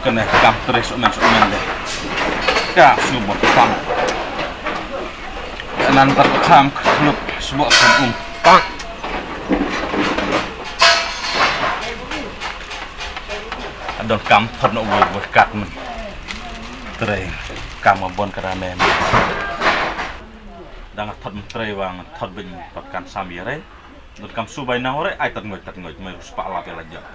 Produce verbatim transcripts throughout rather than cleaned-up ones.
Kane kam trei shuh men shuh men de. Ka shu bot kam. Nan tat kam khluk shu bot kam um. Pak. Adon kam thot noh wei wei kat men. Trei kam ma bon ka ra men. Dang thot men trei wang thot bin pat kan sam ïa rei. Don kam shu bai nang ore ai tat ngoit tat ngoit mai spah lap ïa la jong.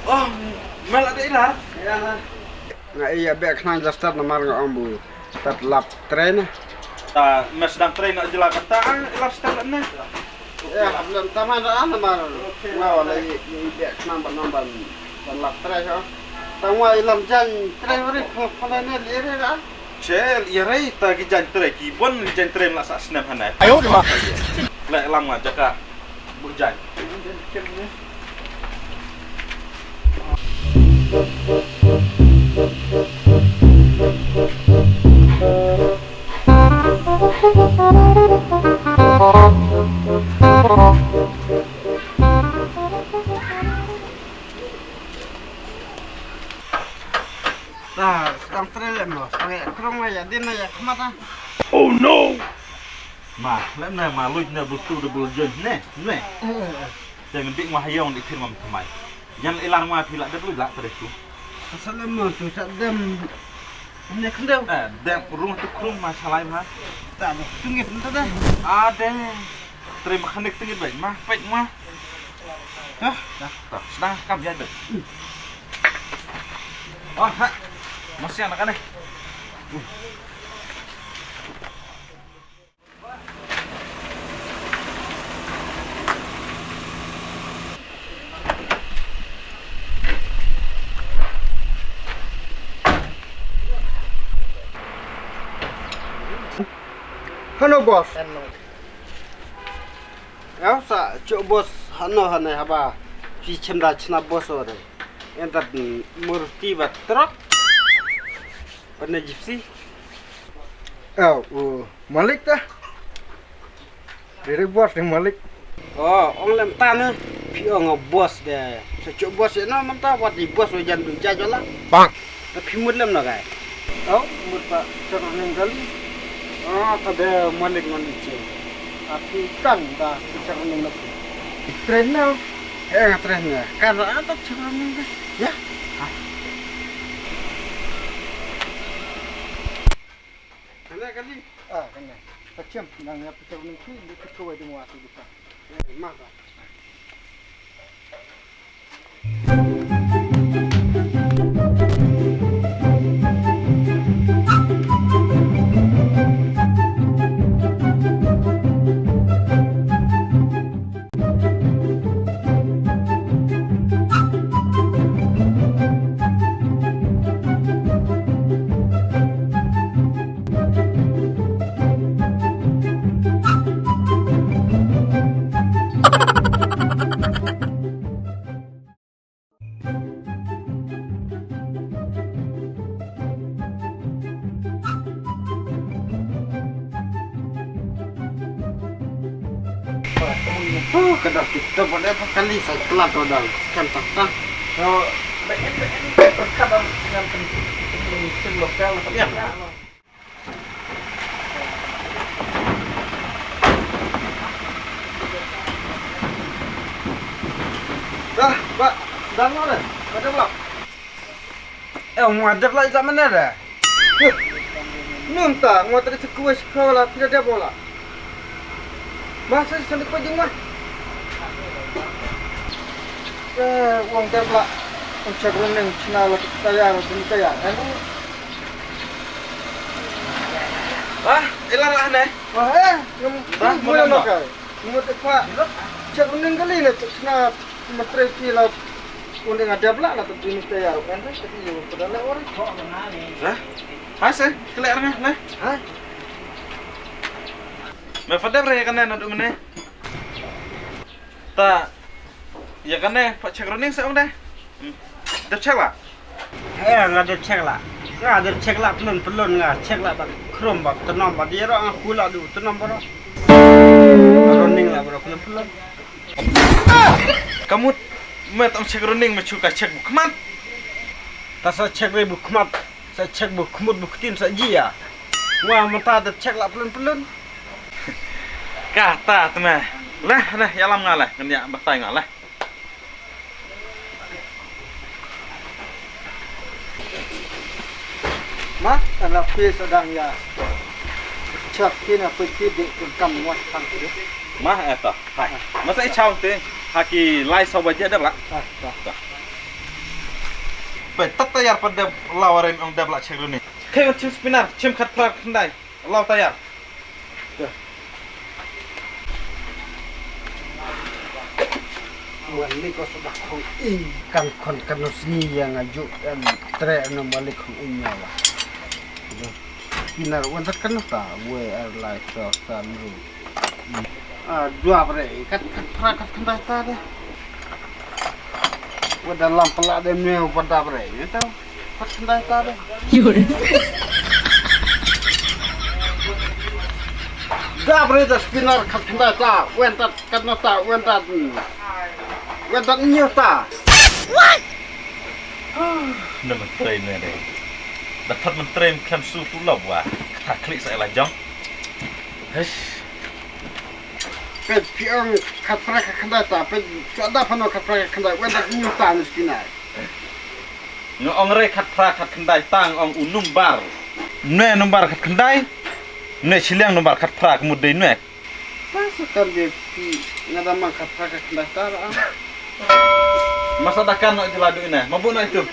Oh, me la dei lar. Nga ïa beh khnang jastad namar nga ong bu tat lap trei na. Ta me sdang trei na jela kata ah, lar stad na. Ya, lem taman ra ah namar nga wa la ïa beh khnang ban ban ban lap trei ha. Ta nga ïa lam jan trei wari pha pha ne ïa re ra. Che ïa re ta ki jan trei ki bon ki jan trei la sa snem hana. Ayo de ma. Le lam nga jaka. Bu jan. Ta, sdang trei lem lo, sdang ïa krong ïa din ïa khmat ah. Oh no! Ma, lem na ma luit na bul tu da bul join ne, ne. Te ngi dik ma hayong di phir mam thamai. Yan ilar ma phi la dep luit la trei tu. Asal lem ma tu sa dem. Ne khndeu. Eh, dem rung tu krung ma salai ma. Ta do tu ngit nta da. Ade. Trei mekanik tu ngit bai ma, pek ma. Dah, dah, dah. Sdang kam ïa deh. Oh, ha. Masih anak aneh. Hello, boss. Hello. Ïa sa cho boss hano hane haba phi chem da chna boss ore. Enta murti ba truck. Pane gypsy. Ïa u malik ta. Dere boss ni malik. Oh, ong lem ta ne. Phi ong boss de. Sa cho boss ïa no mynta wat di boss wa jan du jaj wala. Bang. Ta phi mut lem na kai. Au, mut ba chak ning kali. Ah, ta de malik ngan di che. Tapi kan da chak ning na. Train na. Eh, train na. Kan ra ta chak ning da. Ya. Ah. Kane kali. Ah, kane. Ta chem nang ya chak ning ki, di ko wa di wa tu ka. Eh, ma ba. Oh, ka dak kita boleh apa kali sa kelat tu dah. Kan tak tak. So, baik, baik, baik, perkara dengan pen-, pen-, pen-, lokal. Ya. Dah, ba, dah no deh. Ba deh blak. Eh, ngwa dep la ita mana dah? Nun ta, ngwa tadi cek kuas kau la, tidak dia bola. Masa sini kau jengah. Eh, uang dep la. Check running chna la tayar, dun tayar. Kan? Ah, ila lah ne. Wah, eh, ngam, Bah, ngam mula mula mula. Kai. Ngam te pa. Check running kali ne, chna matre pi la. Undeng ada bla la tu dun tayar. Kan, tapi yo pada le ora. Hah? Ha se, kele arnga, ne? Ha? Me fadep re kane na du mene. Ta, ya kane, pa check running sa ong de. Hmm. Dep check la? Eh, nga dep check la. Nga dep check la pelun pelun nga check la ta krum ba tenom ba dia ro nga kula du tenom ba ro. Running la ba ro pelun pelun. Kamut, me tong check running me chuka check bu khmat. Ta sa check re bu khmat. Sa check bu khmut bu ktin sa jia. Wa mata da check la pelun pelun. Ka ta tme. Leh leh ya lam nga leh ngan ya batai nga leh. Ma, ana phi sa dang ya. Check phi na phi phi de kam wat kan phi. Ma eta. Hai. Masa i chau te. Ha ki lai saw baje da la. Ah, ta. Ta. Pe tat tayar pa dep la warem ong dep la check running. Khe chim spinner, chim khat phra khyndai. Law tayar. Wan ni ko sa da khong ing kan khon kan no sngi ya nga ju em tre no malik khong ing ya la. Spinner wan tat kan ta we er lai so sa lu. Ah, dua bre, kat, kat phra, kat khyndai ta de. Wa da lam pala de me wa da bre, ne tau. Kat khyndai ta de. Da bre da spinner kat khyndai ta, wen tat kat no ta, wen tat. Wen tat nyo ta. Na menteri ne de. Da tat menteri khlem su tu la wa. Kata klik sa la jong. Hesh. Peit phi ong khat phra khat khyndai ta, peit shuwa da phan ong khat phra khat khyndai, wen da nyu ta nus pinai. Nga ong re khat phra khat khyndai ta, nga ong u number. Nwe number khat khyndai, nwe shiliang number khat phra ka mut dei nwe. Ta sa kan de phi nga da mang khat phra khat khyndai ta ra. Masa da kan no jela du ine, ma bu no itu.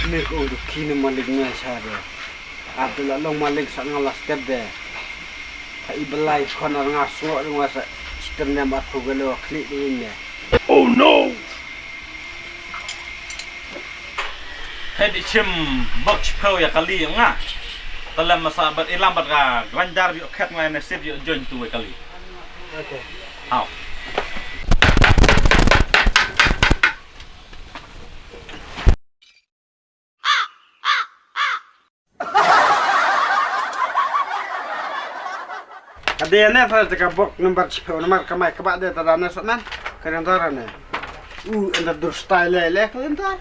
Ne ko du kine malik nwe sha de. Abdullah long malik sa nga la step de. Ka i belai khon ar nga sngo de nga sa chitem ne ma thu gelo klik de ne. Oh no! Hei di chim bok chipeu ya kali nga. Telam masa bat ilam bat ka grinder yo khet nga ne sip yo join tu kali. Okay. Hau. Ka dei ne, ta ka bok number chipeu number ka mai ka ba de ta da ne so man. Ka dei ta ne. U enda dur style le ka dei ta.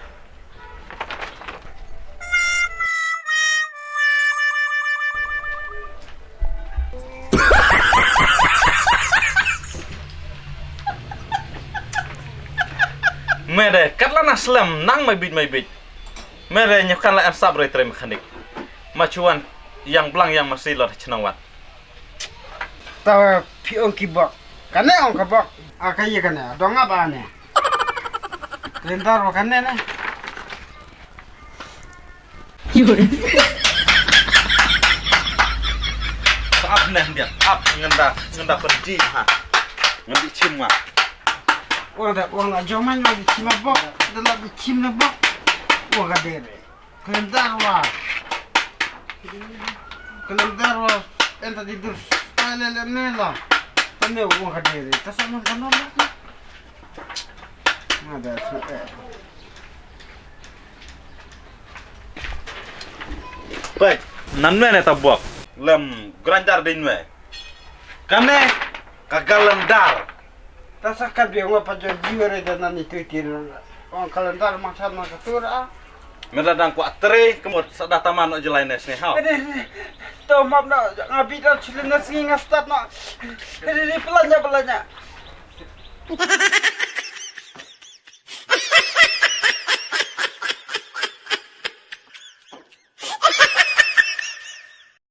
Me de, katla na slem nang mai bit mai bit. Me re nyu kan la ansap re tre mekanik. Ma chuan yang blang yang masi lo chnong wat. Ta phi ong ki bok. Kane ong ka bok. A ka ye kane. Dong ap ane. Lendar wa kane ne. Yur. Ap ne dia. Ap ngenda ngenda pergi ha. Ngendi chim ma. Wang da wang la joman la di chim bok. Da la di chim na bok. Wa ka dere. Kalendar wa. Kalendar wa. Enta di dur. Tale le mela. Tane wa kadere. Tasa man kanon la. Ada su eh. Pek, nan nwe ne ta buak. Lem grinder de nwe. Kane ka kalendar. Ta sa ka bi ngwa pa jo jiwa re da nani tu tir. Ong kalendar ma chan ma ka tur a. Meda dang kwa tre kemot sa da taman no jelai nes ne hau. Ede to map no nga bi dal chule nes ngi nga start no. Ede ni pelanya pelanya.